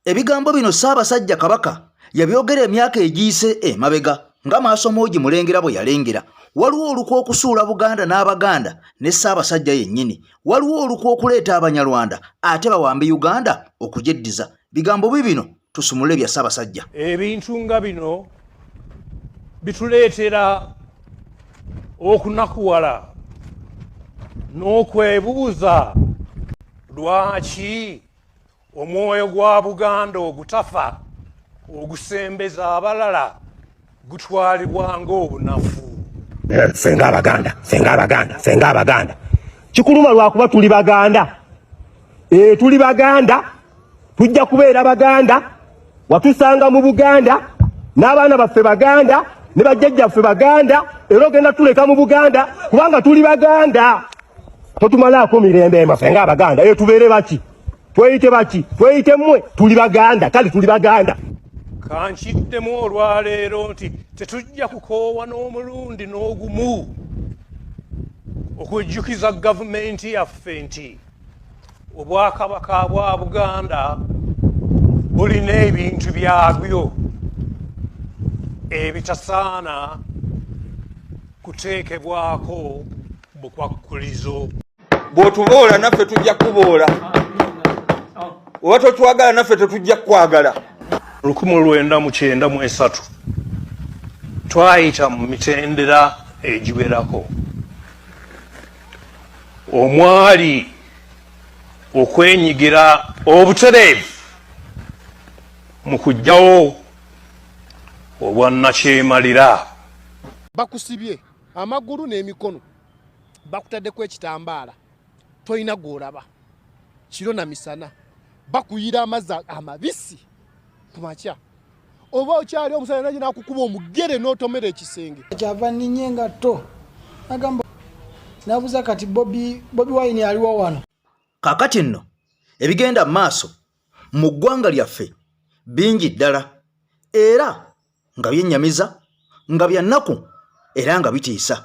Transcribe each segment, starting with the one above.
Ebigambo bino Ssaabasajja Kabaka yabyogera emyaka egiyise emabega nga Maasomoogi Mulengera bwe yalengera. Waliwo olukwe okusuula Buganda n'Abaganda ne Ssaabasajja yennyini. Waliwo olukwe okuleeta Abanyarwanda ate bawambe Uganda okugyeddiza. Bigambo biibino tusumulule bya Ssaabasajja. Ebintu nga bino bituleetera okunakuwala n'okwebuuza lwaki omwoyo gwa Buganda ogutafa ogusembeza abalala gutwalibwa ng'obunafu. Ffe ng'Abaganda, ffe ng'Abaganda, ffe ng'Abaganda, kikuluma lwakuba tuli Baganda. E, tuli Baganda, tujja kubeera Baganda. Watusanga mu Buganda, n'abaana baffe Baganda, ne bajjajjaffe Baganda, era ogenda tuleka mu Buganda kubanga tuli Baganda. Totumalaako mirembe ema. Ffe ng'Abaganda, e, tubeere baki? Tweyite baki? Tweyite mmwe? Tuli Baganda, kale tuli Baganda. Kankiddemu olwaleero nti tetujja kukoowa n'omulundi n'ogumu okujjukiza gavumenti yaffe nti Obwakabaka bwa Buganda bulina ebintu byabyo ebitasaana kuteekebwako bukwakkulizo. Bw'otuboola naffe tujja kukuboola, oba totwagala naffe tetujja kukwagala. 1993 twayita mu mitendera egiwerako omwali okwenyigira obutereevu mu kuggyawo obwannakyemalira. Bakusibye amagulu n'emikono, bakutaddeko ekitambaala, tolina gw'olaba kiro na misana, bakuyira amazzi amabisi ku makya, oba okyali omusajja naye nakukuba omugere n'otomera ekisenge. Kyava nninye engatto agamba nabuza kati Bobi Wine aliwo wano. Kaakati nno ebigenda mu maaso mu ggwanga lyaffe bingi ddala era nga byennyamiza, nga bya nnaku era nga bitiisa.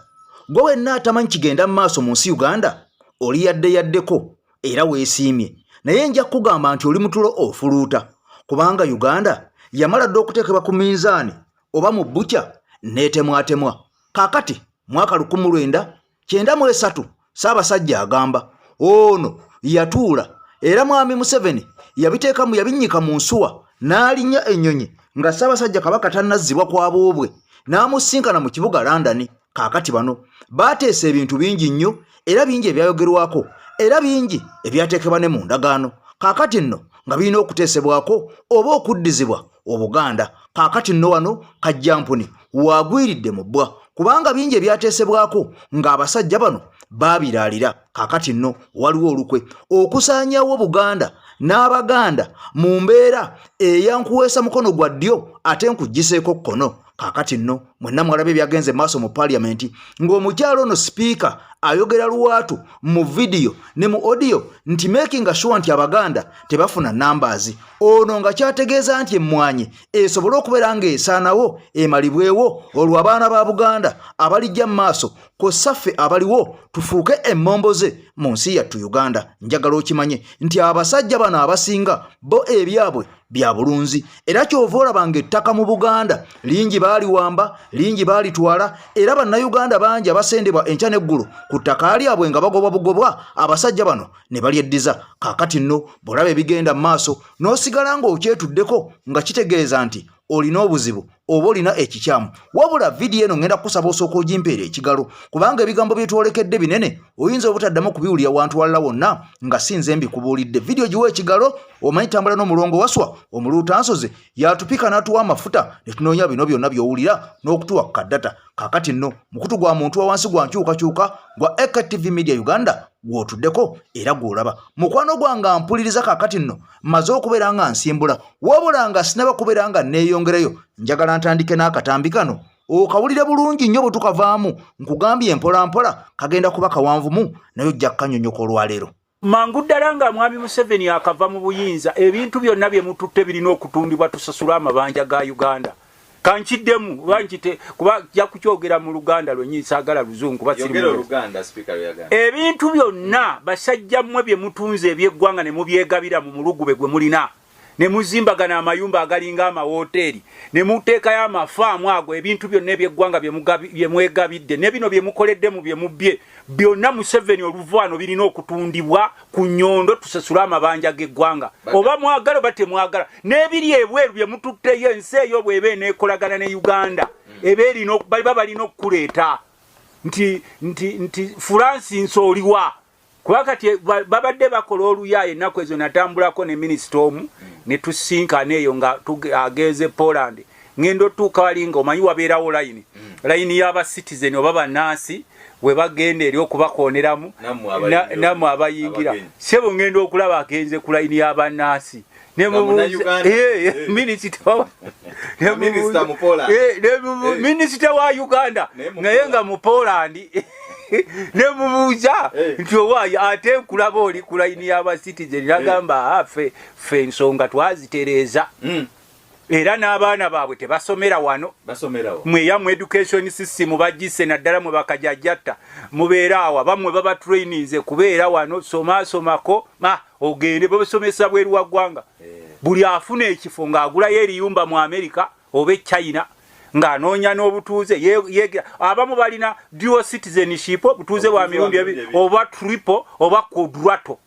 Gwe wenna atamanyi kigenda mu maaso mu nsi Uganda, oli yadde yaddeko era weesiimye, naye nja kukugamba nti oli mutulo ofuluuta, kubanga Uganda yamala dda okuteekebwa ku minzaani oba mu bbukya n'etemwatemwa. Kaakati mwaka 1993 Ssaabasajja agamba ono yatuula era Mwami Museveni yabiteekamu yabinnyika mu nsuwa n'alinnya ennyonyi nga Ssaabasajja Kabaka tannazzibwa kwa boobwe n'amusinkana mu kibuga London. Kaakati bano baateesa ebintu bingi nnyo era bingi ebyayogerwako era bingi ebyateekebwa ne mu ndagaano. Kaakati nno nga birina okuteesebwako oba okuddizibwa Obuganda. Kaakati nno wano Kajjampuni waagwiridde mu bbwa kubanga bingi ebyateesebwako ng'abasajja bano baabiraalira. Kaakati nno waliwo olukwe okusaanyaawo Buganda n'Abaganda mu mbeera eya nkuweesa mukono gwa ddyo ate nkuggiseeko kkono. Kaakati nno mwenna mwalabye ebyagenze maaso mu paaliyamenti ng'omukyalo ono sipiika ayogera lwatu mu vidiyo ne mu odiyo nti making sure nti Abaganda tebafuna numbers. Ono nga kyategeeza nti emmwanyi esobole okubeera ng'esaanawo emalibwewo, olwo abaana ba Buganda abalijja mu maaso kw'ossa ffe abaliwo tufuuke emmomboze mu nsi yattu Uganda. Njagala okimanye nti abasajja bano abasinga bo ebyabwe bya bulunzi, era ky'ova olaba ng'ettaka mu Buganda lingi baaliwamba, lingi baalitwala, era Bannayuganda bangi abasendebwa enkya n'eggulo ku ttaka lyabwe nga bagobwa bugobwa abasajja bano ne balyeddiza. Kaakati nno bw'olaba ebigenda mu maaso n'osigala ng'okyetuddeko nga kitegeeza nti olina obuzibu oba olina ekikyamu. Wabula vidiyo eno ngenda kukusaba osooka ogimpeera ekigalo, kubanga ebigambo bye twolekedde binene, oyinza obutaddamu kubiwulira wantu walala wonna nga si nze mbikubuulidde. Vidiyo giwa ekigalo, omanyi tambula n'omulongo waswa omuluutansozi yatupika n'atuwa amafuta ne tunoonya bino byonna by'owulira n'okutuwa ku kaddata. Kaakati nno mukutu gwa muntu wa wansi gwa nkyukakyuka gwa AKTV Media Uganda gw'otuddeko era gw'olaba. Mukwano gwange ampuliriza, kaakati nno mmaze okubeera nga nsimbula, wabula nga sinaba kubeera nga neeyongerayo, njagala ntandike n'akatambi kano okawulire bulungi nnyo. Bwe tukavaamu nkugambye mpola mpola kagenda kuba kawanvumu, naye ojja kukanyonyoka olwaleero. Mangu ddala nga Mwami Museveni akava mu buyinza, ebintu byonna bye mututte birina okutundibwa tusasule amabanja ga Uganda. Kankiddemu oba nkite kuba jja kukyogera mu Luganda lwennyini, saagala Luzungu kuba siri Yogera. Ebintu byonna basajja mmwe bye mutunze eby'eggwanga ne mubyegabira mu mulugube gwe mulina. Ne muzimba gano amayumba agalinga amawoteeri, ne muteekayo amafaamu ago, ebintu byonna ebyeggwanga bye mwegabidde ne bino bye mukoleddemu bye mubbye byonna, Museveni oluvaano birina okutundibwa ku nnyondo tusasule amabanja g'eggwanga, oba mwagala oba temwagala. N'ebiri ebweru bye mututteyo, ensi eyo bw'eba eneekolagana ne Uganda, eba erina baliba balina okukuleeta nti Francis oliwa, kuba kati babadde bakola oluyaayo. Ennaku ezo natambulako ne minisita omu ne tusinkana eyo nga agenze Poland. Ngenda otuuka wali nga omanyi wabeerawo layini, layini y'aba citizen oba bannansi we bagenda eri okubakooneramu nammwe abayingira. Sebo, ngenda okulaba agenze ku layini y'abannansi, minisita wa Uganda naye nga mu Poland. Nemubuuza nti, "Owaayo, ate nkulaba oli ku layini y'aba citizen?" Nagamba, "Ffe ensonga twazitereeza, era n'abaana baabwe tebasomera wano mweyamu education system bagise, naddala mwe bakajajjatta mubeera awa bammwe baba traininze kubeera wano, somasomako ogende babasomesa bweru wa ggwanga." Buli afuna ekifo ng'agulayo eriyumba mu Amerika oba e China ng'anoonya n'obutuuze. Abamu balina dual citizenship, obutuuze bwa mirundi ebiri oba triple oba quadruple,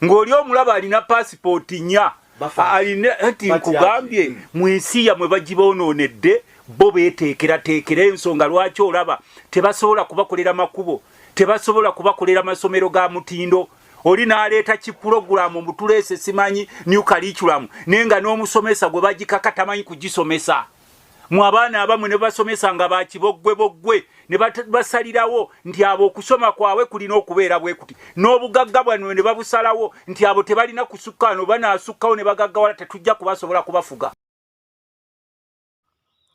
ng'oli omulaba alina pasipooti nnya alina. Nti nkugambye, mu nsi yammwe bagibonoonedde, bo beeteekerateekera ensonga lwaki olaba tebasobola kubakolera makubo, tebasobola kubakolera masomero ga mutindo. Oli n'aleeta kipulogulamu mutuleese simanyi new curriculum, naye nga n'omusomesa gwe bagikaka tamanyi kugisomesa. Mu abaana abamu ne basomesa nga bakiboggwe boggwe, ne basalirawo nti abo okusoma kwabwe kulina okubeera bwe kuti, n'obugagga bwanwe ne babusalawo nti abo tebalina kusukka wano, banaasukkawo ne bagaggawala tetujja kubasobola kubafuga.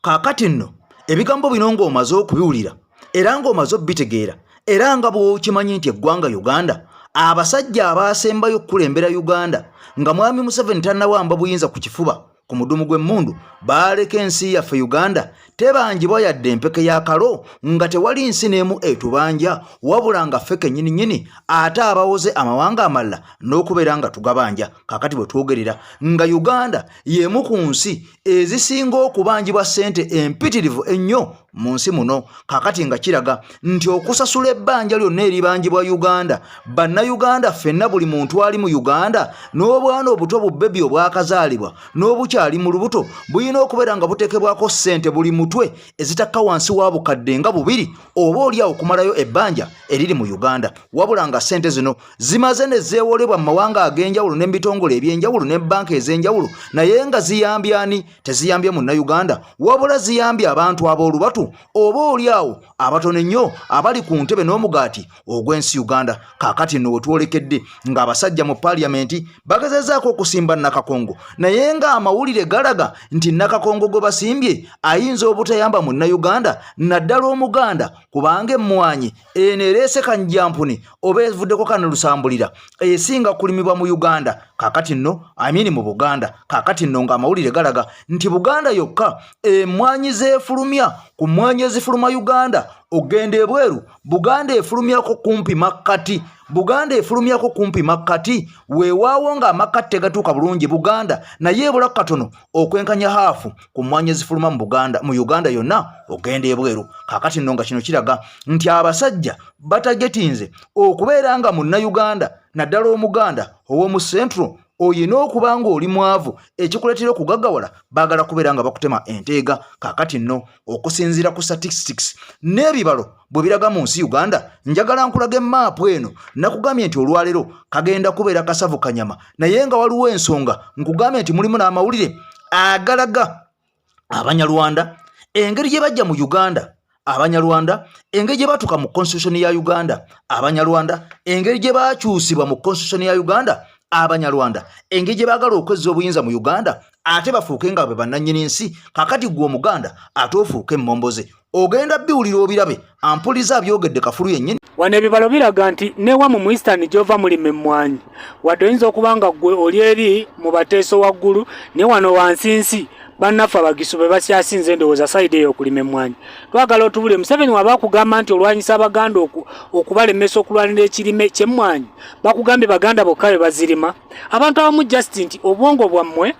Kaakati nno ebigambo bino ng'omaze okubiwulira era ng'omaze obitegeera, era nga bw'okimanyi nti eggwanga Uganda, abasajja abaasembayo okukulembera Uganda nga Mwami Museveni tannawamba buyinza ku kifuba ku mudumu gw'emmundu, baaleka ensi yaffe Uganda tebanjibwa yadde empeke y'akalo, nga tewali nsi n'emu etubanja, wabula nga ffe kennyini nnyini ate abawoze amawanga amalala n'okubeera nga tugabanja. Kaakati bwe twogerera nga Uganda y'emu ku nsi ezisinga okubanjibwa ssente empitirivu ennyo mu nsi muno. Kaakati nga kiraga nti okusasula ebbanja lyonna eribanjibwa Uganda, Bannayuganda ffenna, buli muntu ali mu Uganda, n'obwana obuto bubbebi obwakazaalibwa n'obukyali mu lubuto, bulina okubeera nga buteekebwako ssente buli mutwe ezitakka wansi wa 2000 oba oli awo okumalayo ebbanja eriri mu Uganda. Wabula nga ssente zino zimaze ne zeewolebwa mu mawanga ag'enjawulo ne mu bitongole ebyenjawulo ne banka ez'enjawulo, naye nga ziyambye ani? Teziyambye Munnayuganda, wabula ziyambye abantu ab'olubatu oba oli awo abatono ennyo abali ku ntebe n'omugaati ogw'ensi Uganda. Kaakati nno wetwolekedde ng'abasajja mu paaliyamenti bagezezaako okusimba Nakakongo, naye ng'amawulire galaga nti Nakakongo gwe basimbye ayinza obutayamba Munnayuganda, naddala Omuganda, kubanga emmwanyi eno ereese kanjampuni oba evuddeko kano lusambulira esinga kulimibwa mu Uganda. Kaakati nno amini mu Buganda. Kaakati nno ng'amawulire galaga nti Buganda yokka emmwanyi zeefulumya ku mmwanyi ezifuluma Uganda okugenda ebweru, Buganda efulumyako kumpi makkati, Buganda efulumyako kumpi makkati. Weewaawo ng'amakkati tegatuuka bulungi Buganda, naye ebula katono okwenkanya haafu ku mmwanyi ezifuluma mu Buganda, mu Uganda yonna okugenda ebweru. Kaakati nno nga kino kiraga nti abasajja batagetinze okubeera nga Munnayuganda, naddala Omuganda ow'omu Central, oyina okuba ng'oli mwavu ekikuleetera okugaggawala, baagala kubeera nga bakutema enteega. Kaakati nno okusinziira ku statistics n'ebibalo bwe biraga mu nsi Uganda, njagala nkulaga emmaapu eno. Nakugambye nti olwaleero kagenda kubeera kasavu kanyama, naye nga waliwo ensonga. Nkugambye nti mulimu n'amawulire agalaga Abanyarwanda engeri gye bajja mu Uganda, Abanyarwanda engeri gye batuuka mu constitution ya Uganda, Abanyarwanda engeri gye bakyusibwa mu constitution ya Uganda, Abanyarwanda engeri gye baagala okwezza obuyinza mu Uganda ate bafuuke nga bwe bannannyini nsi. Kakati gwe Omuganda ate ofuuke emmomboze, ogenda biwulira obirabe. Ampuliza abyogedde kafulu yennyini. Wano ebibalo biraga nti newamu mu Eastern gy'ova mulima emmwanyi, wadde oyinza okuba nga ggwe oli eri mu Bateeso waggulu, naye wano wansi nsi. Bannaffe Abagisu be bakyasinze ndowooza sayidi eyo okulima emmwanyi. Twagala otubule Museveni waba akugamba nti olwanyisa Abaganda okubalemesa okulwanira ekirime ky'emmwanyi, bakugambye Baganda bokka be bazirima. Abantu abamu just nti obwongo bwammwe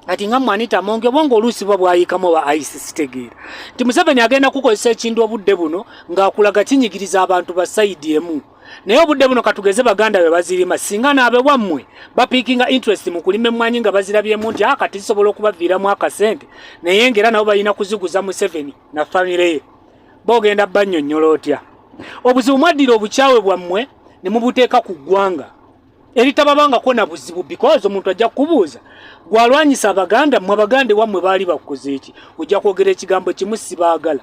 kati nga mwanita Amongi obwongo oluusi buba bwayikamu oba ice sitegeera nti Museveni agenda kukozesa ekintu obudde buno ng'akulaga kinyigiriza abantu ba sayidi emu. Naye obudde buno katugeze Baganda be bazirima, singa n'abewammwe bapiikinga interest mu kulima emmwanyi nga bazirabyemu nti kati zisobola okubaviiramu akasente, naye ng'era nabo balina kuziguza Museveni na famire ye, boogenda bannyonnyola otya? Obuzibu mwaddira obukyawe bwammwe ne mubuteeka ku ggwanga eritababangako na buzibu, because omuntu ajja kukubuuza gwalwanyisa Abaganda, mmwe Abaganda ewammwe baali bakukoze eki? Ojja kwogera ekigambo kimu, sibaagala.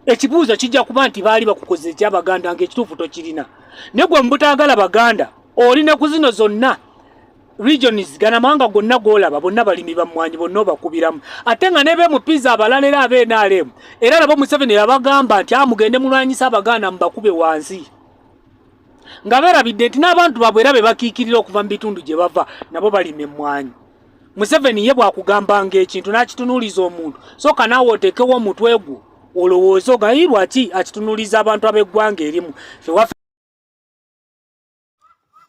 Ekibuuzo kijja kuba nti baali bakukoze eki Abaganda, ng'ekituufu tokirina. Naye gwe mubutaagala Baganda oli ne ku zino zonna regions, gana amawanga gonna g'olaba bonna balimi ba mmwanyi, bonna obakubiramu, ate nga ne bemupiza abalala era ab'NRM era nabo Museveni yabagamba nti mugende mulwanyisa Abaganda mubakube wansi, nga beerabidde nti n'abantu baabwe era be bakiikirira okuva mu bitundu gye bava nabo balima emmwanyi. Museveni ye bw'akugambanga ekintu n'akitunuuliza omuntu, sooka naawe oteekewo omutwe gwo olowooze ogayi lwaki akitunuuliza abantu ab'eggwanga erimu.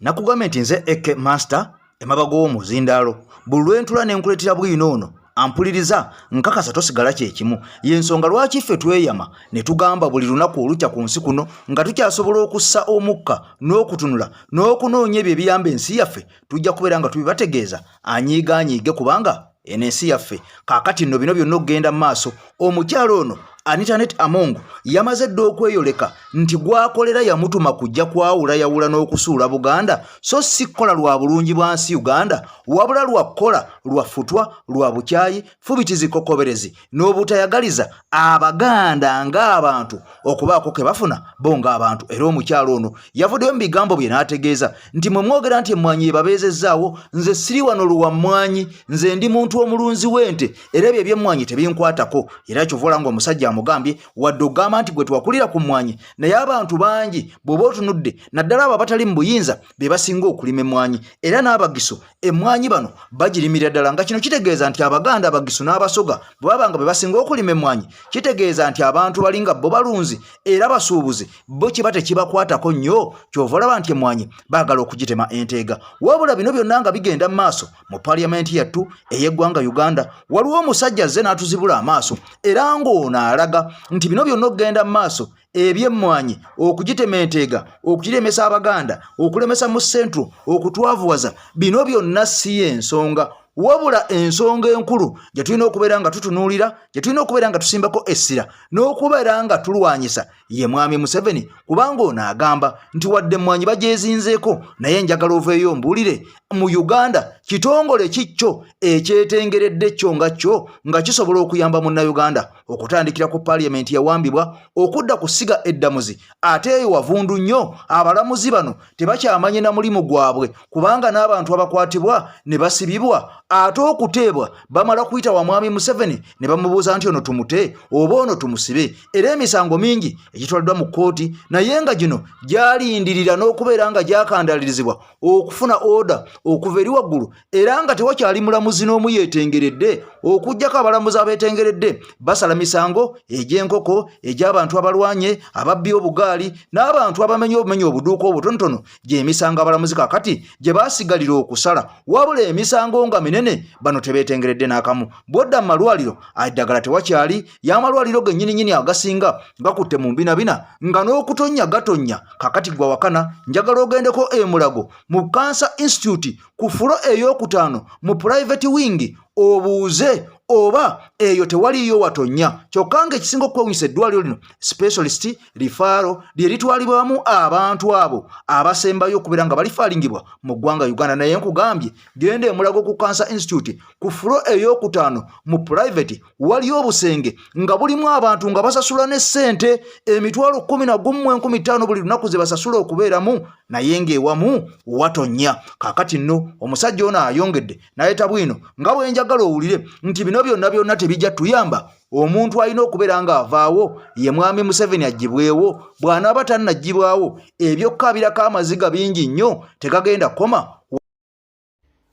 Nakugambye nti nze AK Master emabago w'omuzindaalo, buli lwentula ne nkuleetera bwino ono ampuliriza nkakasa tosigala kyekimu. Y'ensonga lwaki ffe tweyama ne tugamba buli lunaku olukya ku nsi kuno nga tukyasobola okussa omukka n'okutunula n'okunoonya ebyo ebiyamba ensi yaffe, tujja kubeera nga tubibategeeza anyiiga anyiige, kubanga eno ensi yaffe. Kaakati nno bino byonna okugenda mu maaso, omukyalo ono Anita Annet Among yamaze dda okweyoleka nti gwakolera yamutuma kujja kwawulayawula n'okusuula Buganda, so si kukola lwa bulungi bwa nsi Uganda, wabula lwa kukola lwa futwa, lwa bukyayi, fubitizi, kokoberezi n'obutayagaliza Abaganda ng'abantu okubaako ke bafuna bo ng'abantu. Era omukyalo ono yavuddeyo mu bigambo bye n'ategeeza nti mwe mwogera nti emmwanyi ebabeezezzaawo, nze siri wano luwa mmwanyi, nze ndi muntu omulunzi w'ente, era ebyo eby'emmwanyi tebinkwatako. Era kyova olaba ng'omusajja amugambye wadde okugamba nti gwe twakulira ku mmwanyi, naye abantu bangi bw'oba otunudde naddala abo abatali mu buyinza be basinga okulima emmwanyi, era n'Abagisu emmwanyi bano bagirimira ddala, nga kino kitegeeza nti Abaganda, Abagisu n'Abasoga bwe baba nga be basinga okulima emmwanyi, kitegeeza nti abantu bali nga bo balunzi era basuubuzi, bo kiba tekibakwatako nnyo. Kyova olaba nti emmwanyi baagala okugitema enteega. Wabula bino byonna nga bigenda mu maaso mu paliyamenti yattu ey'eggwanga Uganda, waliwo omusajja azze n'atuzibula amaaso, era ng'ono alaga nti bino byonna okugenda mu maaso eby'emmwanyi okugitema enteega, okugiremesa Abaganda, okulemesa mu Central, okutwavuwaza, bino byonna si y'ensonga, wabula ensonga enkulu gye tulina okubeera nga tutunuulira, gye tulina okubeera nga tusimbako essira n'okubeera nga tulwanyisa ye Mwami Museveni, kubanga ono agamba nti wadde emmwanyi bagyezinzeeko, naye njagala oveeyo mbuulire mu Uganda kitongole kikyo ekyetengeredde kyo nga kyo nga kisobola okuyamba Munnayuganda okutandikira ku paaliyamenti yawambibwa okudda ku ssiga eddamuzi, ate eyo wavundu nnyo. Abalamuzi bano tebakyamanyi na mulimu gwabwe, kubanga n'abantu abakwatibwa ne basibibwa ate okuteebwa bamala kuyita wa Mwami Museveni ne bamubuuza nti ono tumute oba ono tumusibe. Era emisango mingi egitwaliddwa mu kkooti, naye nga gino gyalindirira n'okubeera nga gyakandalirizibwa okufuna oda okuva eri waggulu, era nga tewakyali mulamuzi n'omu yeetengeredde, okuggyako abalamuzi abeetengeredde basala misango egy'enkoko, egy'abantu abalwanye, ababbi obugaali n'abantu abamenya obumenya obuduuka obutonotono, gy'emisango abalamuzi kaakati gye baasigalira okusala. Wabula emisango nga minene bano tebeetengeredde n'akamu. Bw'odda mu malwaliro, eddagala tewakyali, y'amalwaliro gennyininyini agasinga gakutte mu mbinabina nga n'okutonnya gatonnya. Kakati gwa wakana, njagala ogendeko e Mulago mu Cancer Institute ku fulo ey'okutaano mu private wing obuuze oba eyo tewaliiyo watonnya. Kyokka ng'ekisinga okukwewunyisa, eddwaliro lino specialist lifaaro lye litwalibwamu abantu abo abasembayo okubeera nga balifaalingibwa mu ggwanga Uganda. Naye nkugambye genda e Mulago ku Cancer Institute ku fulo ey'okutaano mu private, waliyo obusenge nga bulimu abantu nga basasula ne ssente 11,500 buli lunaku ze basasula okubeeramu, naye ng'ewamu watonnya. Kaakati nno omusajja ono ayongedde n'ayeta bwino nga bwe njagala owulire nti bino byonna byonna tebijja tuyamba. Omuntu alina okubeera ng'avaawo ye Mwami Museveni, aggyibwewo. Bw'anaaba tannaggyibwawo, ebyokkaabirako amaziga bingi nnyo, tegagenda kukoma.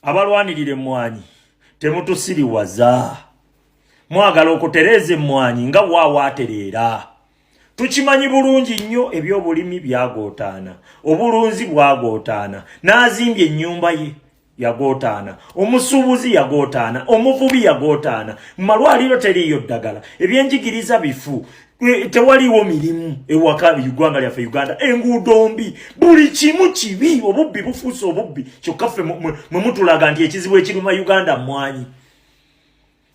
Abalwanirira emmwanyi, temutusiriwaza. Mwagala okutereeza emmwanyi nga waawaatereera. Tukimanyi bulungi nnyo ebyobulimi byagootaana, obulunzi bwagootaana, n'azimbye ennyumba ye yagootaana, omusuubuzi yagootaana, omuvubi yagootaana, mu malwaliro teriiyo ddagala, ebyenjigiriza bifu, e, tewaliiwo mirimu ewaka eggwanga lyaffe Uganda, enguudo mbi, buli kimu kibi, obubbi bufuuse obubbi. Kyokka ffe mwe mutulaga nti ekizibu ekiruma Uganda mmwanyi.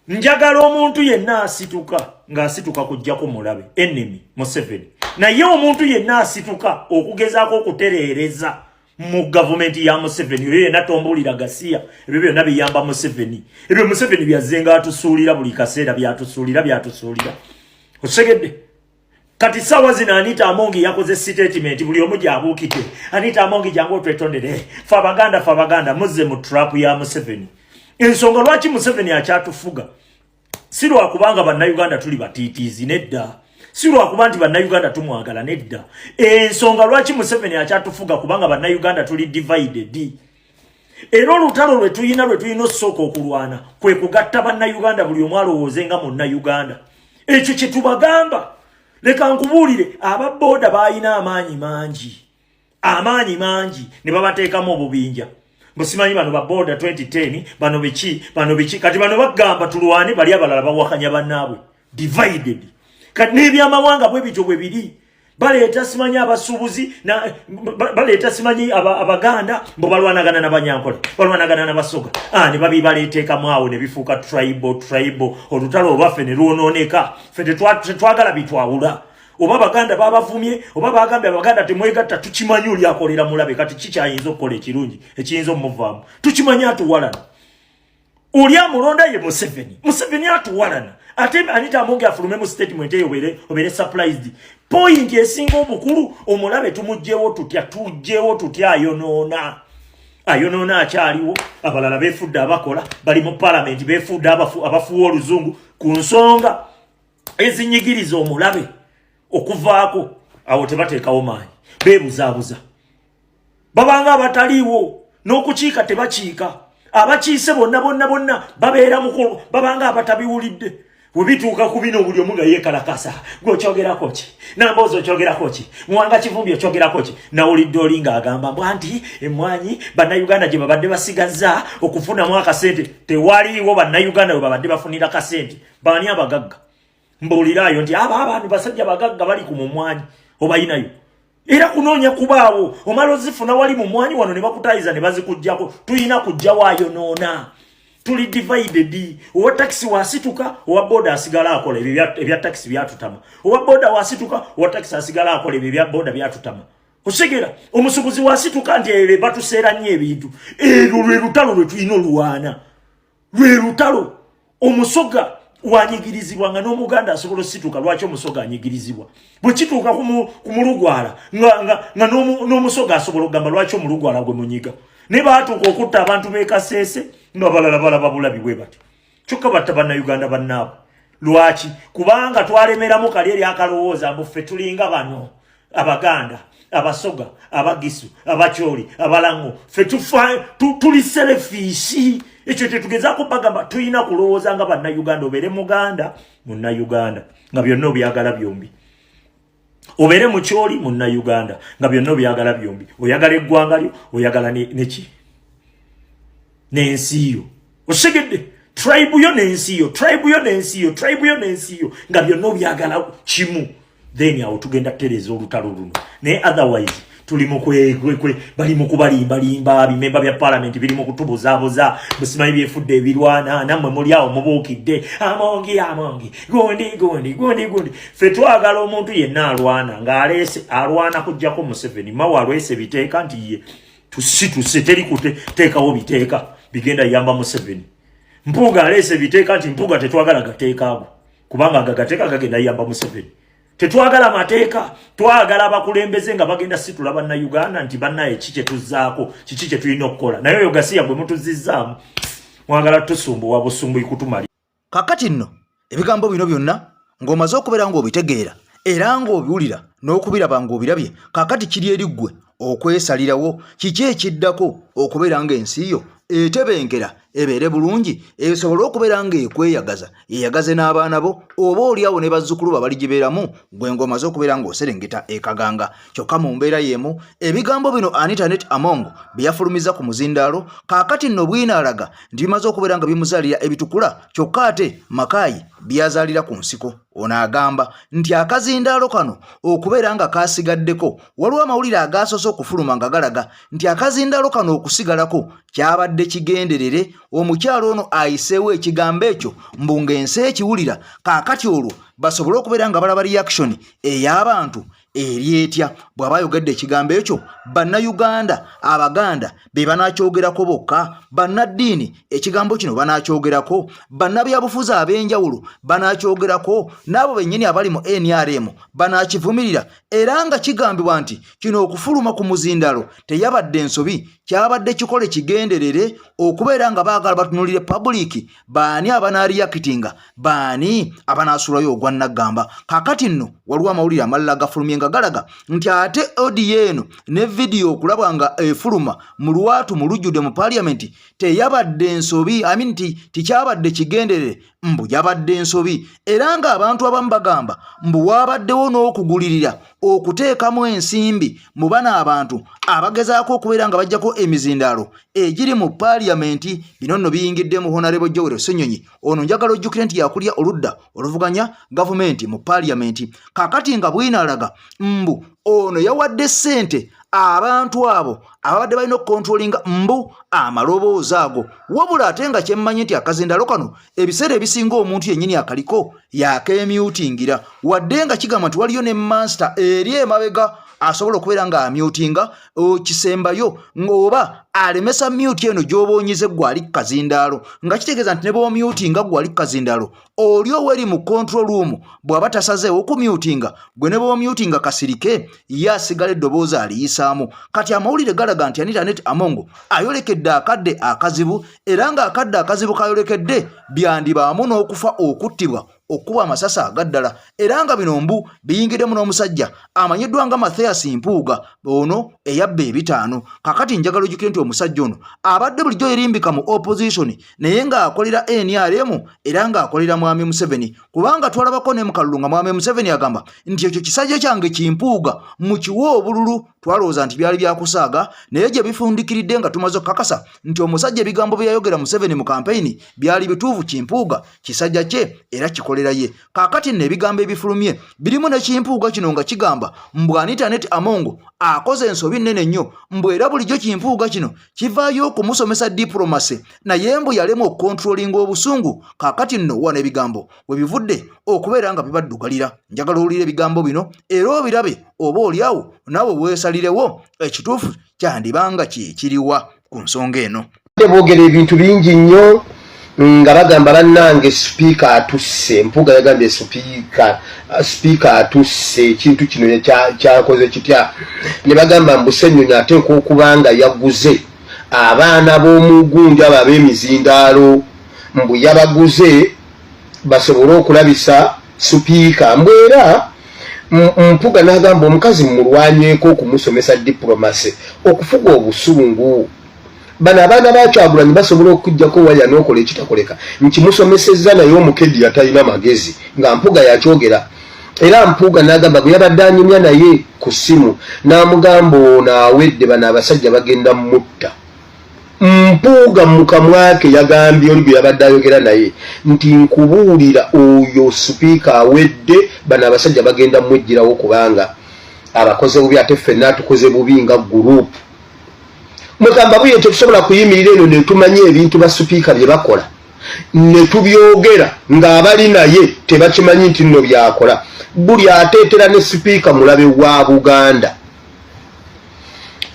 Njagala omuntu yenna asituka ng'asituka kujjako mulabe enemy Museveni, naye omuntu yenna asituka okugezaako okutereereza mu gavumenti ya Museveni oyo yenna tombuulira gasiya. Ebyo byonna biyamba Museveni, ebyo Museveni byazzenga atusuulira buli kaseera, byatusuulira byatusuulira. Okitegedde? Kati sawa zino Anita Amongi yakoze statement, buli omu gyabuukidde. Anita Amongi, jangu otwetondere, fe Abaganda, fe Abaganda. Muzze mu trap ya Museveni. Ensonga lwaki Museveni akyatufuga si lwakubanga Bannayuganda tuli batiitiizi, nedda, si lwakuba nti Bannayuganda tumwagala, nedda. Ensonga lwaki Museveni akyatufuga kubanga Bannayuganda tuli divided, era olutalo lwe tulina, lwe tulina osooka okulwana, kwe kugatta Bannayuganda, buli omu alowooze nga Munnayuganda. Ekyo kye tubagamba. Leka nkubuulire, ababooda baalina amaanyi mangi, amaanyi mangi, ne babateekamu obubinja. Musimanyi bano baboda 2010, bano biki, bano biki. Kati bano bagamba tulwane, bali abalala bawakanya bannaabwe, divided. Kati n'ebyamawanga bwe bityo bwe biri. Baleeta simanyi abasuubuzi, baleeta simanyi Abaganda mbu balwanagana n'Abanyankole, balwanagana n'Abasoga. Ah, ne babibaleeteekamu awo ne bifuuka tribal tribal, olutalo olwaffe ne lwonooneka. Ffe tetwagala bitwawula. Oba Abaganda babavumye, oba bagambye Abaganda temwegatta, tukimanyi oli akolera mulabe. Kati kikyayinza okukola ekirungi ekiyinza omuvaamu? Tukimanyi atuwalana. Oli amulonda ye Museveni. Museveni atuwalana. Ate Anita Amongi afulume mu statement eyo, obeere surprised. Point esinga obukulu, omulabe tumugjewo tutya? Tugjewo tutya ayonoona? Ayonoona akyaliwo. Abalala beefudde abakola, bali mu palamenti, beefudde abafuwa oluzungu ku nsonga ezinyigiriza omulabe. Okuvaako awo tebateekawo maanyi, beebuzaabuza, babanga abataliiwo n'okukiika tebakiika. Abakiise bonna bonna bonna babeera mukulu, babanga abatabiwulidde. Bwe bituuka ku bino, buli omu nga yeekalakasa. Gwe okyogerako ki? Namboozi okyogerako ki? Muwanga Kivumbi okyogerako ki? Nawulidde oli ng'agamba mbwa nti emmwanyi Bannayuganda gye babadde basigazza okufunamu akasente. Tewaliiwo Bannayuganda we babadde bafunira kasente. Baani abagagga? Mbuuliraayo nti abo abantu basajja bagagga bali ku mumwanyi obayinayo. Era kunoonya kubaawo, omala ozifuna wali mu mwanyi wano ne bakutayiza ne bazikugjako. Tulina kujjawo ayonoona. Tuli divided. Owa takisi wasituka, owa boda asigala akola, ebyo ebya takisi byatutama. Owa boda wasituka, owa takisi asigala akola, ebyo ebya boda byatutama. Osigera omusubuzi wasituka nti ebyo batuseera nnyo ebintu. Erwo lwe lutalo lwe tulina olwana, lwe lutalo. Omusoga wanyigirizibwa nga n'Omuganda asobola osituka. Lwaki Omusoga anyigirizibwa? Bwe kituuka ku Mulugwala, nga n'Omusoga asobola okugamba lwaki Omulugwala gwe munyiga. Naye baatuuka okutta abantu b'e Kaseese nga balala balaba bulabi bwe batyo, kyokka batta Bannayuganda bannaabwe. Lwaki? Kubanga twalemeramu kali eri akalowooza mbu ffe tulinga bano Abaganda, Abasoga, Abagisu, Abakyoli, Abalango, ffe tuli selfish. Ekyo tetugezaako bagamba. Tulina kulowooza nga Bannayuganda. Obeere Muganda, Munnayuganda, nga byonna obyagala byombi. Obeere Mukyoli, Munnayuganda, nga byonna obyagala byombi. Oyagala eggwanga lyo, oyagala neki n'ensi yo. Osegedde? Tribe yo n'ensi yo, tribe yo n'ensi yo, tribe yo n'ensi yo, nga byonna obyagala kimu. Then awo tugenda kutereeza olutalo luno. Naye otherwise tuli mu kwekwe, bali mu kubalimbalimba. Bimemba bya palamenti biri mu kutubuzaabuza, musimanyi byefudde ebirwana. Nammwe muli awo mubuukidde Amongi, Amongi, gundi gundi gundi gundi. Ffe twagala omuntu yenna alwana ng'aleese, alwana kujjako Museveni. Mawe alwese biteeka nti ye tusituse, teri kuteekawo biteeka bigenda yamba Museveni. Mpuuga aleese biteeka nti Mpuuga tetwagala gateeka ago, kubanga aga gateeka gagenda yamba Museveni. Tetwagala mateeka, twagala abakulembeze nga bagenda situla Bannayuganda nti bannaye, ki kyetuzzaako, kiki kye tulina okukola? Naye oyo gasiya gwe mutuzizzaamu, mwagala tusumbuwa busumbuyi kutumali. Kakati nno ebigambo bino byonna ng'omaze okubeera ng'obitegeera era ng'obiwulira n'okubiraba ng'obirabye, kakati kiri eri ggwe okwesalirawo kiki ekiddako okubeera ng'ensi yo. etebenkera ebeere bulungi esobole okubeera ng'ekweyagaza eyagaze n'abaana bo oba oliawo ne bazzukulu ba baligibeeramu gwe ng'omaze okubeera ng'oserengeta ekaganga kyokka mu mbeera y'emu ebigambo bino Anita Annet Among bye yafulumizza ku muzindaalo kaakati nno bwino alaga nti bimaze okubeera nga bimuzaalira ebitukula kyokka ate Makaayi byazaalira ku nsiko ono agamba nti akazindaalo kano okubeera nga kaasigaddeko waliwo amawulire agaasoose okufuluma nga galaga nti akazindaalo kano okusigalako kyabadde kigenderere omukyalo ono ayiseewo ekigambo ekyo mbu ng'ensi ekiwulira kaakati olwo basobole okubeera nga balaba reaction ey'abantu eri etya bw'aba ayogedde ekigambo ekyo bannayuganda abaganda be banakyogerako bokka bannaddiini ekigambo kino banakyogerako bannabyabufuzi ab'enjawulo banakyogerako n'abo bennyini abali mu nrm banakivumirira era nga kigambibwa nti kino okufuluma ku muzindalo teyabadde nsobi kyabadde kikole kigenderere okubeera nga baagala batunulire pabuliiki baani abanaariyakitinga baani abanaasulayo ogwa nnaggamba kaakati nno waliwo amawulire amalala agafulumye nga galaga nti ate odiyo eno ne vidiyo okulabwa nga efuluma mu lwatu mu lujjudde mu paliyamenti teyabadde nsobi I mean, tikyabadde kigenderere mbu yabadde nsobi era ng'abantu abamu bagamba mbu waabaddewo n'okugulirira okuteekamu ensimbi mu bano abantu abagezaako okubeera nga bajjako emizindaalo egiri mu paaliyamenti bino nno biyingidde mu honarebo Joel Ssenyonyi ono njagala ojjukire nti yakulya oludda oluvuganya gavumenti mu paaliyamenti kakati nga bwinaalaga mbu ono yawadde ssente abantu abo ababadde balina okukontrolinga mbu amaloboozi ago wabula ate nga kyemmanyi nti akazindalo kano ebiseera ebisinga omuntu yennyini akaliko yakeemyutingira wadde nga kigamba nti waliyo ne mansita eri emabega asobola okubeera nga amyutinga okisembayo ng'oba alemesa myuti eno gy'oba onyize gwe ali kukazindaalo nga kitegeeza nti ne bw'omyutinga gwe ali kukazindaalo oli oweri mu control room bw'aba tasazeewo okumyutinga gwe ne bw'omyutinga kasirike ye asigala eddoboozi aliyisaamu kati amawulire galaga nti Anita Annet Amongo ayolekedde akadde akazibu era ng'akadde akazibu kayolekedde byandibaamu n'okufa okuttibwa okukuba amasasi agaddala era nga bino mbu biyingiddemu n'omusajja amanyiddwa nga Mathias Mpuuga ono eyabba ebitaano kakati njagala ojjukire nti omusajja ono abadde bulijjo yerimbika mu opposition naye ng'akolera NRM era ng'akolera mwami Museveni kubanga twalabako ne mu kalulu nga mwami Museveni agamba nti ekyo kisajja kyange kimpuuga mukiwe obululu twalowooza nti byali byakusaaga naye gye bifundikiridde nga tumaze okukakasa nti omusajja ebigambo bye yayogera Museveni mu kampeyini byali bituufu kimpuuga kisajja kye era kikolera ye kaakati nno ebigambo ebifulumye birimu ne kimpuuga kino nga kigamba mbu Anita Annet Amongo akoze ensobi nnene nnyo mbu era bulijjo kimpuuga kino kivaayo okumusomesa diplomacy naye mbu yalemwa okukontrolinga obusungu kaakati nno wano ebigambo we bivudde okubeera nga bibaddugalira njagala owulire ebigambo bino era obirabe oba oliawo naawe weesalirewo ekituufu kyandibanga kyekiriwa ku nsonga eno boogera ebintu bingi nnyo nga bagamba bannange sipiika atusse mpuuga yagambye sipiika sipiika atusse ekintu kino kyakoze kitya ne bagamba mbu ssenyonyi ateekwa okuba nga yaguze abaana b'omugunju abo ab'emizindaalo mbu yabaguze basobole okulabisa supiika mbu era mpuga n'agamba omukazi mulwanyeeko okumusomesa dipulomasi okufuga obusungu bano abaana ba kyagulanyi basobola okukujjako waya n'okola ekitakoleka nkimusomesezza naye omukedi yatalina magezi nga mpuga yakyogera era mpuuga n'agamba gwe yabadde anyumya naye ku ssimu n'amugamba ono awedde bano abasajja bagenda mutta mpuuga mu kamwa ke yagambye oli gwe yabadde ayogera naye nti nkubuulira oyo sipiika awedde bano abasajja bagenda mwejjirawo kubanga abakoze bubi ate ffenna atukoze bubi nga gurupu mwegamba buye tetusobola kuyimirira eno netumanya ebintu ba sipiika bye bakola netubyogera ng'abali naye tebakimanyi nti nno byakola buli ateetera ne sipiika mulabe wa buganda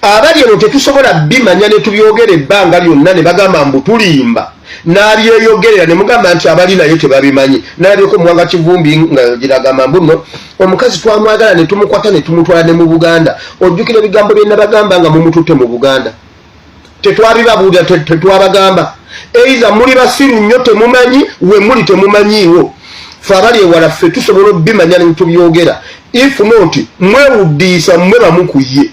abali eno tetusobola bimanya ne tubyogera ebbanga lyonna ne bagamba mbu tulimba n'abyeyogerera ne mugamba nti abali naye tebabimanyi nalabyeko muwanga kivumbi nga giragamba mbu nno omukazi twamwagala ne tumukwata ne tumutwala ne mu buganda ojjukira ebigambo bye nabagamba nga mumututte mu buganda tetwabibabuulira tetwabagamba eiza muli basiru nnyo temumanyi we muli temumanyiiwo fe abali ewala ffe tusobola obimanya netubyogera if not mwewuddiisa mmwe bamu ku ye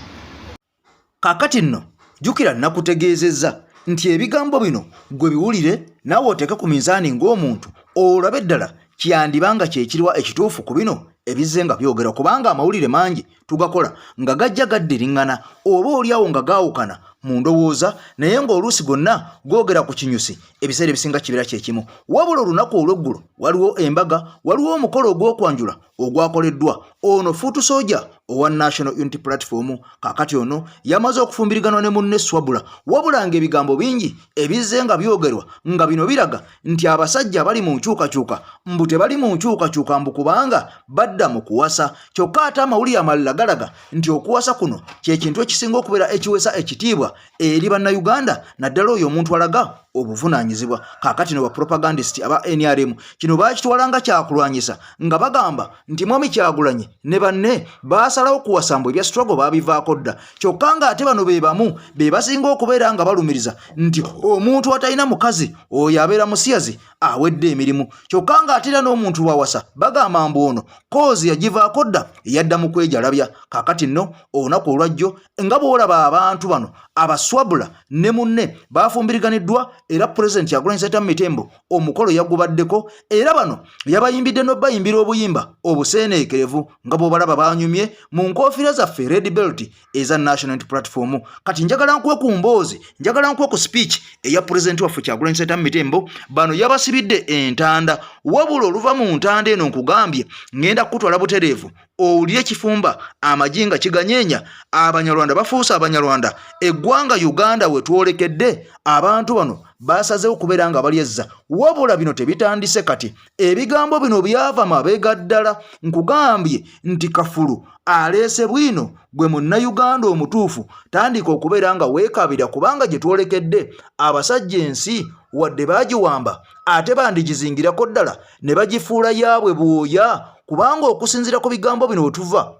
Kaakati nno, jjukira nnakutegeezezza nti ebigambo bino gwe biwulire naawe oteeke ku minzaani ng'omuntu olabe ddala kyandiba nga kyekiriwa ekituufu ku bino ebizze nga byogerwa, kubanga amawulire mangi tugakola nga gajja gaddiriŋŋana oba oliawo nga gaawukana mu ndowooza, naye ng'oluusi gonna googera ku kinyusi, ebiseera ebisinga kibeera kyekimu. Wabula olunaku olw'eggulo waliwo embaga, waliwo omukolo ogw'okwanjula ogwakoleddwa ono fuutu soja owa National Unity Platform. Kaakati ono yamaze okufumbiriganwa ne munne Swabula, wabula ng'ebigambo bingi ebizze nga byogerwa nga bino biraga nti abasajja abali mu nkyukakyuka mbu tebali mu nkyukakyuka, mbu kubanga badda mu kuwasa. Kyokka ate amawulire amalala galaga nti okuwasa kuno kye kintu ekisinga okubeera ekiweesa ekitiibwa eri Bannayuganda, naddala oyo omuntu alaga obuvunaanyizibwa. Kaakati no bapropagandist aba NRM kino baakitwala nga kyakulwanyisa, nga bagamba nti Mwami Kyagulanyi ne banne baasalawo kuwasa, mbu ebya struggle baabivaako dda. Kyokka ng'ate bano be bamu be basinga okubeera nga balumiriza nti omuntu atalina mukazi oyo abeera musiyazi awedde emirimu. Kyokka ng'ate era n'omuntu bw'awasa bagamba mbu ono koozi yagivaako dda, yadda mu kwejalabya. Kaakati nno olunaku olwajjo nga bw'olaba abantu bano abaswabula ne munne bafumbiriganiddwa, era Pulezidenti Kyagulanyi Ssentamu Mitembo omukolo yagubaddeko, era bano yabayimbidde n'obayimbira obuyimba obuseeneekerevu nga bw'obalaba banyumye mu nkofiira zaffe red belt eza National Unity Platform. Kati njagala nkuwe ku mboozi, njagala nkuwe ku speech eya pulezidenti waffe Kyagulanyi Ssentamu Mitembo. Bano yabasibidde entanda, wabula oluva mu ntanda eno nkugambye ngenda kukutwala butereevu owulire ekifumba amagi nga kiganyeenya. Abanyarwanda bafuuse Abanyarwanda, eggwanga Uganda we twolekedde, abantu bano basazeewo okubeera nga balyezza. Wabula bino tebitandise kati, ebigambo bino byava mabega ddala. Nkugambye nti kafulu aleese bwino. Gwe Munnayuganda omutuufu, tandika okubeera nga weekabira, kubanga gye twolekedde abasajja ensi wadde baagiwamba ate bandigizingirako ddala ne bagifuula yaabwe bwoya, kubanga okusinziira ku bigambo bino wetuva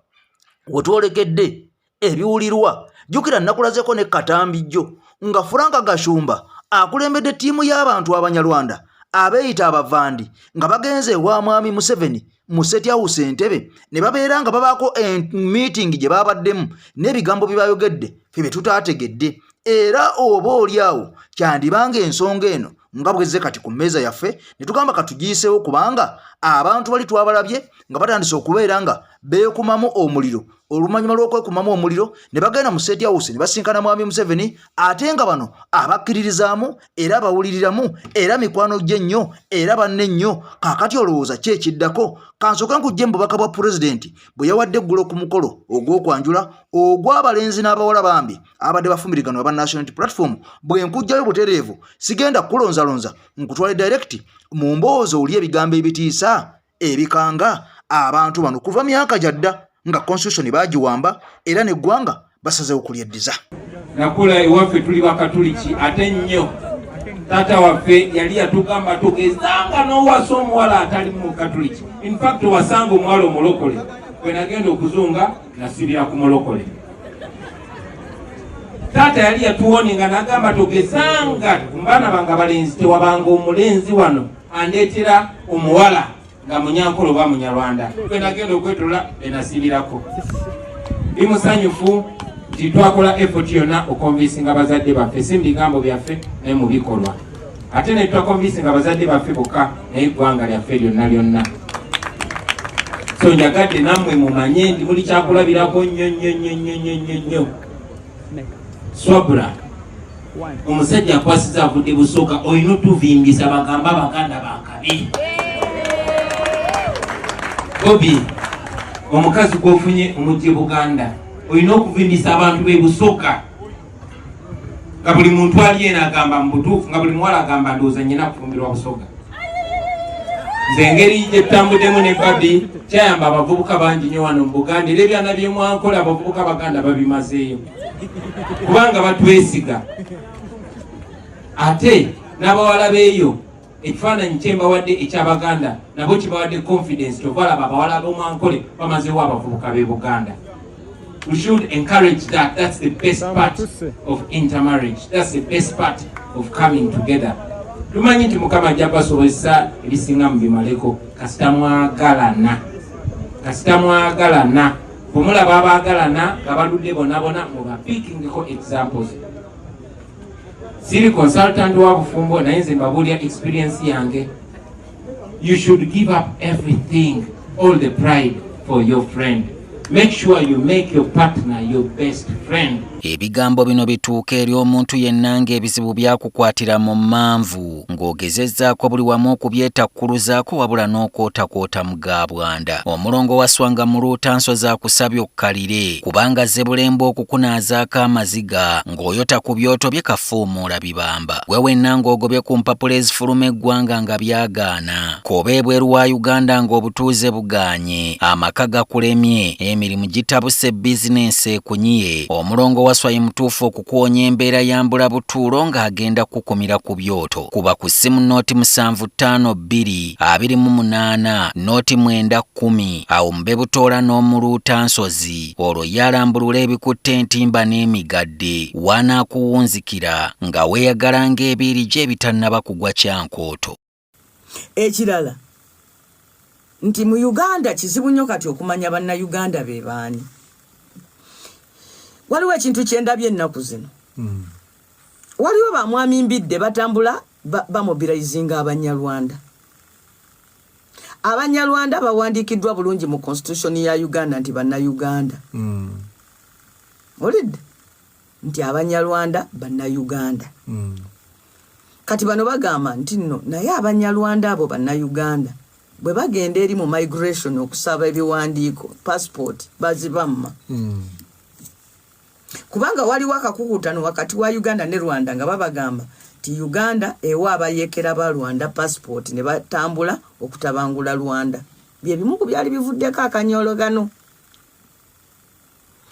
wetwolekedde ebiwulirwa. Jjukira nakulazeko ne katambi jjo nga Frank Gashumba akulembedde ttiimu y'abantu Abanyarwanda abeeyita abavandi nga bagenze ewa Mwami Museveni mu State House Entebbe, ne babeera nga babaako meeting gye babaddemu n'ebigambo bye bayogedde ffe bye tutaategedde. Era oba oli awo kyandibanga ensonga eno nga bwezze kati ku mmeeza yaffe ne tugamba katugiyiseewo, kubanga abantu bali twabalabye nga batandise okubeera nga beekumamu omuliro. Oluvannyuma lw'okwekumamu omuliro ne bagenda mu State House ne basinkana Mwami Museveni, ate nga bano abakkiririzaamu era abawuliriramu era mikwano gye nnyo era banne nnyo. Kaakati olowooza ki ekiddako? Kansooke nkujje mu bubaka bwa pulezidenti bwe yawadde eggulo ku mukolo ogw'okwanjula ogw'abalenzi n'abawala bambi abadde bafumbiriganwa aba National Unity Platform. Bwe nkujjayo butereevu, sigenda kukulonzalonza, nkutwale direct mu mboozi oli ebigambo ebitiisa ebikanga abantu bano kuva myaka gyadda nga constitution bagiwamba era neggwanga basazewo kulyeddiza. Nakula ewaffe tuli Bakatuliki ate nnyo. Taata waffe yali yatugamba tugezanga n'owasa omuwala atali Mukatuliki, infact owasanga omuwala omulokole. Bwe nagenda okuzunga nasibira ku mulokole. Taata yali yatuwoninga nagamba togezanga mubaana bange abalenzi, tewabanga omulenzi wano andeetera omuwala nga Munyankole oba Munyarwanda. Bwe nagenda okwetola benasibirako. Ndi musanyufu nti twakola effort yonna okonvinsinga bazadde baffe, si mu bigambo byaffe naye mu bikolwa, ate ne tutakonvinsinga bazadde baffe bokka naye eggwanga lyaffe lyonna lyonna. So njagadde nammwe mumanye nti muli kyakulabirako nnyo nnyo nnyo nnyo nnyo nnyo nnyo. Swabra, omusajja akwasiza avudde Busoga, olina otuvimbisa bagamba Abaganda bakabi. Bobi, omukazi gwofunye omujje Buganda, olina okuvimbisa abantu be Busoga, nga buli muntu ali eno agamba mu butuufu, nga buli muwala agamba ndowooza nyina kufumbirwa Busoga. Nze engeri gye tutambuddemu ne Babi kyayamba abavubuka bangi nnyo wano mu Buganda, era ebyana byemwankola abavubuka Baganda babimazeeyo kubanga batwesiga. Ate n'abawala beeyo ekifaananyi kyembawadde eky'Abaganda nabo kibawadde confidence. Kyova alaba abawala b'omwankole bamazeewo abavubuka b'e Buganda. We should encourage that. That's the best part of intermarriage. That's the best part of coming together. Tumanyi nti Mukama ajja basobozesa ebisinga mubimaleko kasita mwagalana, kasita mwagalana. Bwe mulaba abaagalana nga baludde bonabona, mubapiikingeko examples. Siri consultant wa bufumbo, naye nze mbabuulira experience yange. You should give up everything, all the pride for your friend. Make sure you make your partner your best friend. Ebigambo bino bituuka eri omuntu yenna ng'ebizibu byakukwatira mu mmanvu ng'ogezezzaako buli wamu okubyetakkuluzaako wabula n'okwotakwota mu ga bwanda. Omulongo Wasswa Muluuta Nsozi akusabye okkalire kubanga azze bulembe okukunaazaako amaziga ng'oyota ku byoto bye kafuumuula bibamba. Gwe wenna ng'ogobye ku mpapula ezifuluma eggwanga nga byagaana, k'obe ebweru wa Uganda ng'obutuuze bugaanye, amaka gakulemye, emirimu gitabuse, bizinensi ekunyiye, Omulongo Wasswa ye mutuufu okukuwonya embeera ya mbulabutuulo ng'agenda kukukumira ku byoto. Kuba ku ssimu 0 752 28 0 9 10 awo mube butoola n'Omuluuta Nsozi, olwo ye alambulula ebikutte entimba n'emigadde w'anaakuwunzikira nga weeyagala ng'ebiiri gye ebitannaba kugwa kyankooto. Ekirala nti mu Uganda kizibu nnyo kati okumanya Bannayuganda be baani. Waliwo ekintu kyendabye ennaku zino. Waliwo bamwami Mbidde batambula bamobilizinga Abanyarwanda. Abanyarwanda bawandiikiddwa bulungi mu constitution ya Uganda nti Bannayuganda. Olidde nti Abanyarwanda Bannayuganda. Kati bano bagamba nti nno naye Abanyarwanda abo Bannayuganda, bwe bagenda eri mu migration okusaba ebiwandiiko, passport bazibamma. Kubanga waliwo akakukutano wakati wa Uganda ne Rwanda nga babagamba nti Uganda ewa abayeekera ba Rwanda passport ne batambula okutabangula Rwanda. Bye bimu ku byali bivuddeko akanyologano.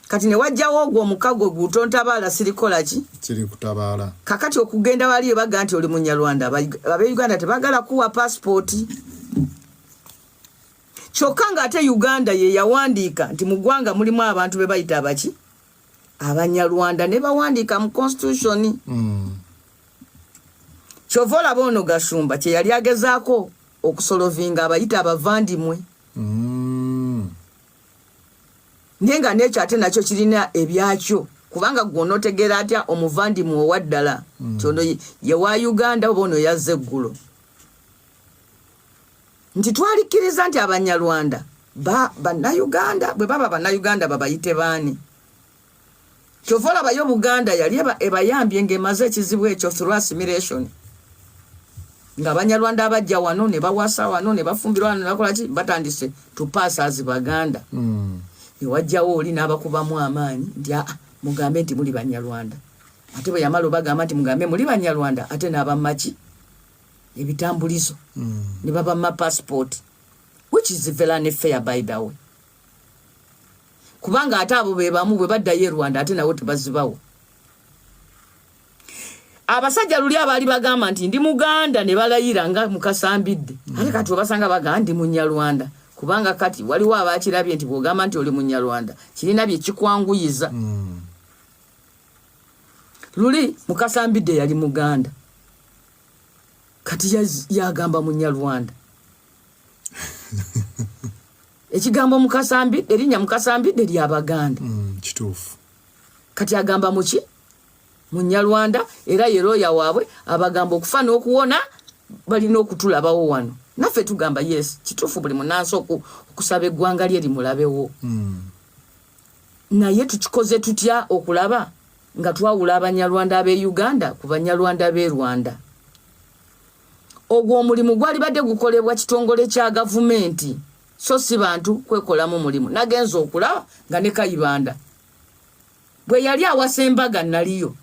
Kati ne wajjawo ogwo omukago gutontabaala sirikola ki? Kiri kutabaala. Kakati okugenda waliyo baga nti oli Munyarwanda, Abeuganda tebagala kuwa passport. Kyokka ng'ate Uganda ye yawandiika nti mu ggwanga mulimu abantu be bayita abaki? Abanyarwanda, ne bawandiika mu constitution. Kyova olaba ono Gashumba kye yali agezaako okusolovinga, abayita abavandimwe. Naye nga n'ekyo ate nakyo kirina ebyakyo, kubanga gwe onootegeera atya omuvandimwe owa ddala nti ono ye wa Uganda oba ono yazza eggulo? Nti twalikkiriza nti Abanyarwanda Bannayuganda, bwe baba Bannayuganda babayite baani? Kyova olabayo Buganda yali ebayambye ng'emaze ekizibu ekyo through assimilation, ng'Abanyarwanda abajja wano ne bawasa wano ne bafumbirwa wano ne bakola ki, batandise to pass as Baganda. Newajjawo oli n'abakubamu amaanyi nti aa, mugambe nti muli Banyarwanda. Ate bwe yamala obagamba nti mugambe muli Banyarwanda, ate n'abamaki ebitambulizo ne babamma passport, which is very unfair, by the way, kubanga ate abo be bamu bwe baddayo e Rwanda ate nabo tebazibawo. Abasajja luli abaali bagamba nti ndi Muganda ne balayira nga Mukasambidde, ate kati obasanga bagamba ndi Munyarwanda, kubanga kati waliwo abakirabye nti bw'ogamba nti oli Munyarwanda kirina bye kikwanguyiza. Luli Mukasambidde yali Muganda, kati yagamba Munyarwanda. Ekigambo Mukasambidde, erinnya Mukasambidde lyabaganda. Kituufu. Kati agamba muki? Munyarwanda. Era ye looya waabwe, abagamba okufa n'okuwona balina okutulabawo wano. Naffe tugamba yes, kituufu, buli munansi okusaba eggwanga lye limulabewo. Naye tukikoze tutya okulaba nga twawula Abanyarwanda ab'e Uganda ku Banyarwanda b'e Rwanda? Ogwo omulimu gwali badde gukolebwa kitongole kya gavumenti, so si bantu kwekolamu mulimu. Nagenza okulaba nga ne Kayibanda bwe yali awasa embaga naliyo.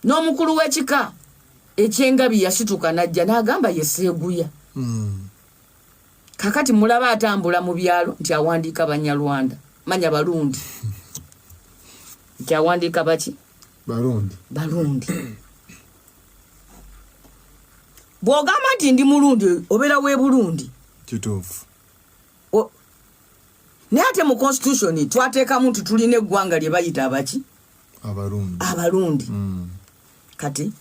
N'omukulu w'ekika ekyengabi yasituka najja n'agamba yeseeguya. Kakati mulaba atambula mu byalo nti awandiika Banyarwanda, manya Balundi, nti awandiika baki? Balundi. Balundi. Bw'ogamba nti ndi Mulundi, obeera w'e Burundi. Kituufu. Naye ate mu constitution twateekamu nti tulina eggwanga lye bayita abaki? Abalundi. Abalundi. Kati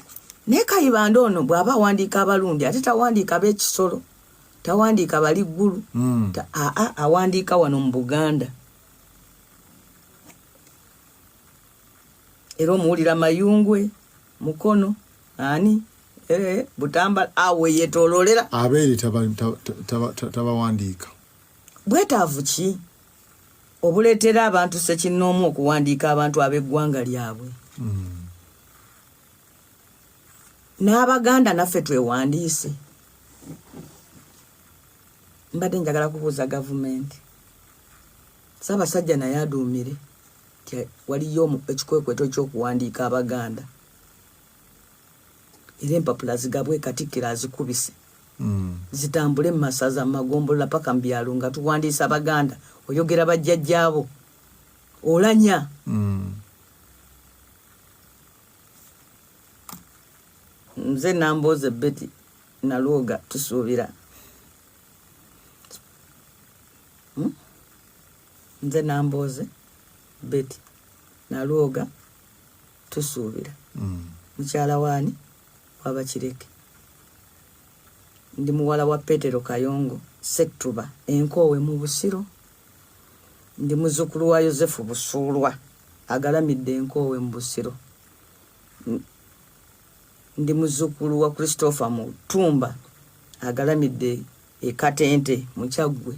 naye Kayibanda ono bw'aba awandiika Abalundi, ate tawandiika b'ekisolo, tawandiika bali ggulu. Aa, awandiika wano mu Buganda. Era omuwulira Mayungwe, Mukono. Ani eh, Butambala awo yetololera. Abeeri tabawandiika. Bwetaavu ki obuleetera abantu ssekinnoomu okuwandiika abantu ab'eggwanga lyabwe? N'Abaganda naffe twewandiise. Mbadde njagala kubuuza gavumenti, Ssaabasajja naye aduumire nti waliyo ekikwekweto ky'okuwandiika Abaganda, era empapula zigabwe, Katikkiro azikubise, zitambule mu masaza, mu magombolola paka mu byalo nga tuwandiisa Abaganda. Oyogera bajjajjaabo olanya. Nze Nambooze Betty Nalwoga tusuubira. Nze Nambooze Betty Nalwoga tusuubira. Mukyala waani wabakireke. Ndi muwala wa Petero Kayongo Ssektuba Enkoowe mu Busiro. Ndi muzzukulu wa Yozefu Busuulwa agalamidde Enkoowe mu Busiro. Ndi muzzukulu wa Christopher Mutumba agalamidde e Katente mu Kyaggwe.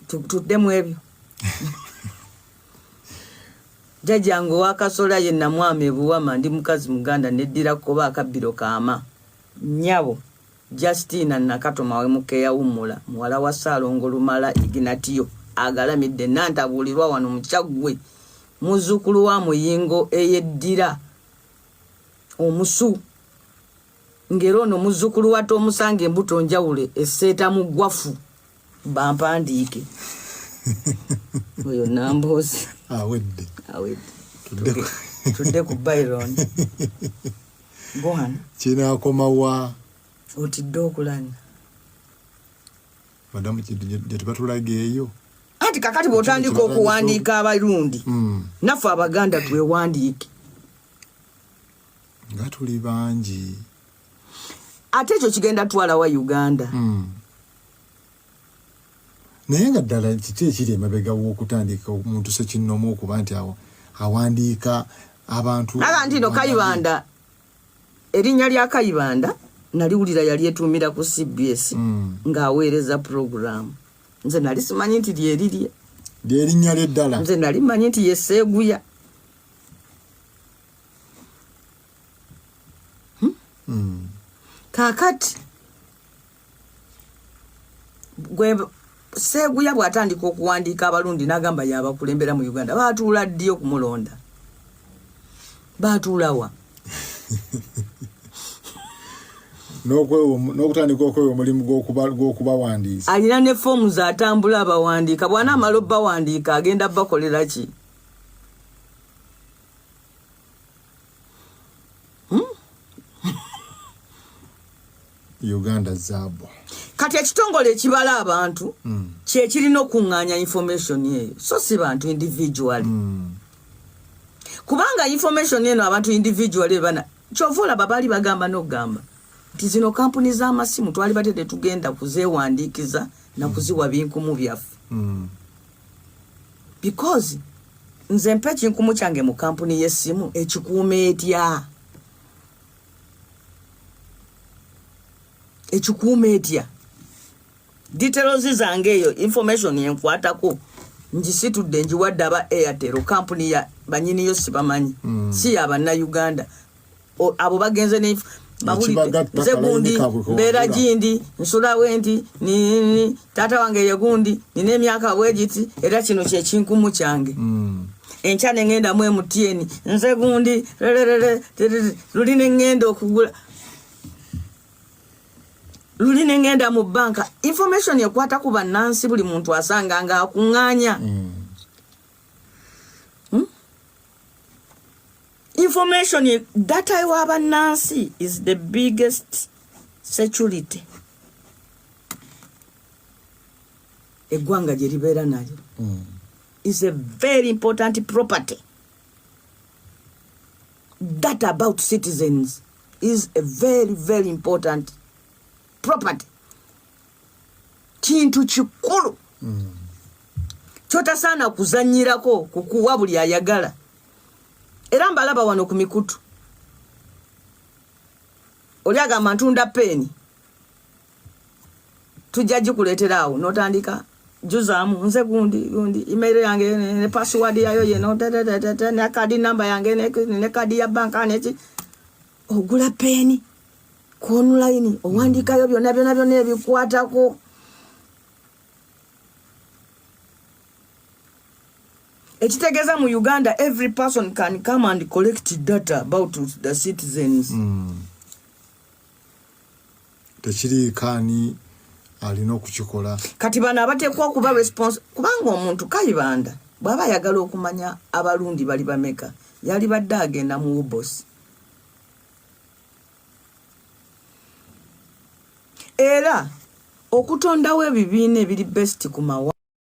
Tuddemu ebyo. Jjajjange owa Kasola ye Namwama e Buwama. Ndi mukazi Muganda, neddira Kkoba akabbiro kaama. Nnyabo Justina Nakato Mawemuka eyawummula, muwala wa Ssaalongo Lumala Ignatio agalamidde Nantabuulirwa wano mu Kyaggwe, muzzukulu wa Muyingo eyeddira omusu, ng'era ono muzzukulu wa Tomusanga embuto njawule esseeta mu ggwafu. Bampandiike oyo Namboozi. Awedde. Awedde. Tudde ku Byron Bwana. Kinaakomawa? Otidde okulanya. Madamu, gye tubatulaga eyo. Anti kakati bw'otandika okuwandiika Abarundi, naffe Abaganda twewandiike. Nga tuli bangi. Ate ekyo kigenda twalawa Uganda? Naye nga ddala kiki ekiri emabega w'okutandika omuntu sekinnomu okuba nti awo awandiika abantu? Aga nti no Kayibanda, erinnya lya Kayibanda naliwulira yali etuumira ku CBS ng'aweereza puroguraamu. Nze nali simanyi nti lyerirye. Lyerinnya lyeddala. Nze nali manyi nti ye Seeguya. Kaakati gwe Seeguya bw'atandika okuwandiika Abalundi n'agamba yabakulembera mu Uganda, baatuula ddi okumulonda? Baatuulawa? N'okutandika okwewa omulimu gw'okubawandiisa. Alina ne foomu z'atambula abawandiika. Bw'anaamala obbawandiika agenda bakolera ki? Uganda zaabu. Kati ekitongole ekibala abantu kyekirina okuŋŋaanya information eyo, so si bantu individually. Kubanga information eno abantu individually bana, kyova olaba baali bagamba n'okugamba nti zino kampuni z'amasimu twali bate tetugenda kuzeewandiikiza na kuziwa binkumu byaffe. Because nze mpa ekinkumu kyange mu kampuni y'essimu, ekikuuma etya? Ekikuuma etya details zange? Eyo information enkwatako ngisitudde ngiwadde aba Airtel, kampuni ya banyiniyo sibamanyi, si ya Bannayuganda. Abo bagenze ne bawulidde Ekibagatta nze kalayini gundi kaabwe kewagula. Mbeera gindi, nsulawe nti nini, taata wange ye gundi, nina emyaka bwegiti, era kino kyekinkumu kyange. Enkya neŋŋenda mu MTN, nze gundi lelelele terere, luli neŋŋenda okugula, luli neŋŋenda mu banka, information ekwata ku bannansi buli muntu asanga nga akuŋŋaanya. Information data wa bannansi is the biggest security eggwanga gye libeera nalyo. Is a very important property. Data about citizens is a very very important property. Kintu kikulu kyotasaana kuzanyirako kukuwa buli ayagala. Era mbalaba wano ku mikutu, oli agamba ntunda peeni, tujja gikuleetera awo n'otandika juzaamu nze gundi gundi, email yange ne password yayo yeno, ne kadi namba yange ne kadi ya banka neki. Ogula peeni ku online, owandiikayo byonna byonna byonna ebikwatako. Ekitegeeza mu Uganda every person can come and collect data about the citizens. Tekiriiko ani alina okukikola. Kati bano abateekwa okuba response, kubanga omuntu Kayibanda bw'aba ayagala okumanya abalundi bali bameka, yali badde agenda mu UBOS. Era okutondawo ebibiina ebiri best ku mawanga.